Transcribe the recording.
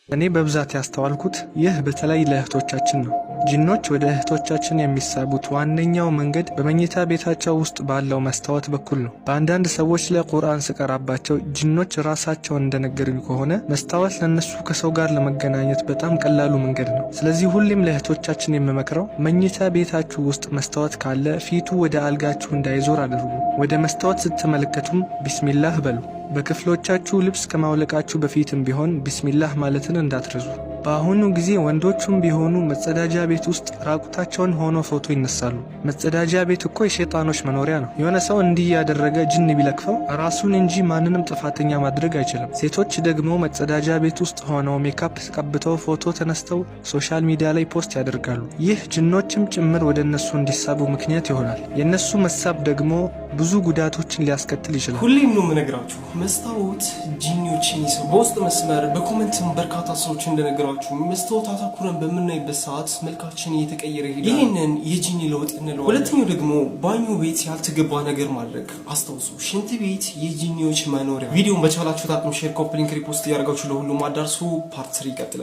እኔ በብዛት ያስተዋልኩት ይህ በተለይ ለእህቶቻችን ነው። ጂኖች ወደ እህቶቻችን የሚሳቡት ዋነኛው መንገድ በመኝታ ቤታቸው ውስጥ ባለው መስታወት በኩል ነው። በአንዳንድ ሰዎች ላይ ቁርአን ስቀራባቸው ጂኖች ራሳቸውን እንደነገሩኝ ከሆነ መስታወት ለነሱ ከሰው ጋር ለመገናኘት በጣም ቀላሉ መንገድ ነው። ስለዚህ ሁሌም ለእህቶቻችን የምመክረው መኝታ ቤታችሁ ውስጥ መስታወት ካለ ፊቱ ወደ አልጋችሁ እንዳይዞር አድርጉ። ወደ መስታወት ስትመለከቱም ቢስሚላህ በሉ። በክፍሎቻችሁ ልብስ ከማውለቃችሁ በፊትም ቢሆን ቢስሚላህ ማለትን እንዳትረሱ። በአሁኑ ጊዜ ወንዶቹም ቢሆኑ መጸዳጃ ቤት ውስጥ ራቁታቸውን ሆኖ ፎቶ ይነሳሉ። መጸዳጃ ቤት እኮ የሸይጣኖች መኖሪያ ነው። የሆነ ሰው እንዲህ ያደረገ ጅን ቢለክፈው ራሱን እንጂ ማንንም ጥፋተኛ ማድረግ አይችልም። ሴቶች ደግሞ መጸዳጃ ቤት ውስጥ ሆነው ሜካፕ ቀብተው ፎቶ ተነስተው social media ላይ post ያደርጋሉ። ይህ ጅኖችም ጭምር ወደ እነሱ እንዲሳቡ ምክንያት ይሆናል። የእነሱ መሳብ ደግሞ ብዙ ጉዳቶችን ሊያስከትል ይችላል። ሁሌም ነው የምነግራችሁ፣ መስታወት ጂኒዎችን ይስባል። በውስጥ መስመር በ comment ም በርካታ ሰዎች እንደነገሯችሁ መስታወት አተኩረን በምናይበት ሰዓት መልካችን እየተቀየረ ይሄዳል። ይህንን የጂኒ ለውጥ እንለዋለን። ሁለተኛው ደግሞ ባኞ ቤት ያልተገባ ነገር ማድረግ። አስታውሱ፣ ሽንት ቤት የጂኒዎች መኖሪያ። ቪዲዮን በቻላችሁት አቅም share፣ copy link፣ repost እያደረጋችሁ ለሁሉም አዳርሱ። Part 3 ይቀጥላል።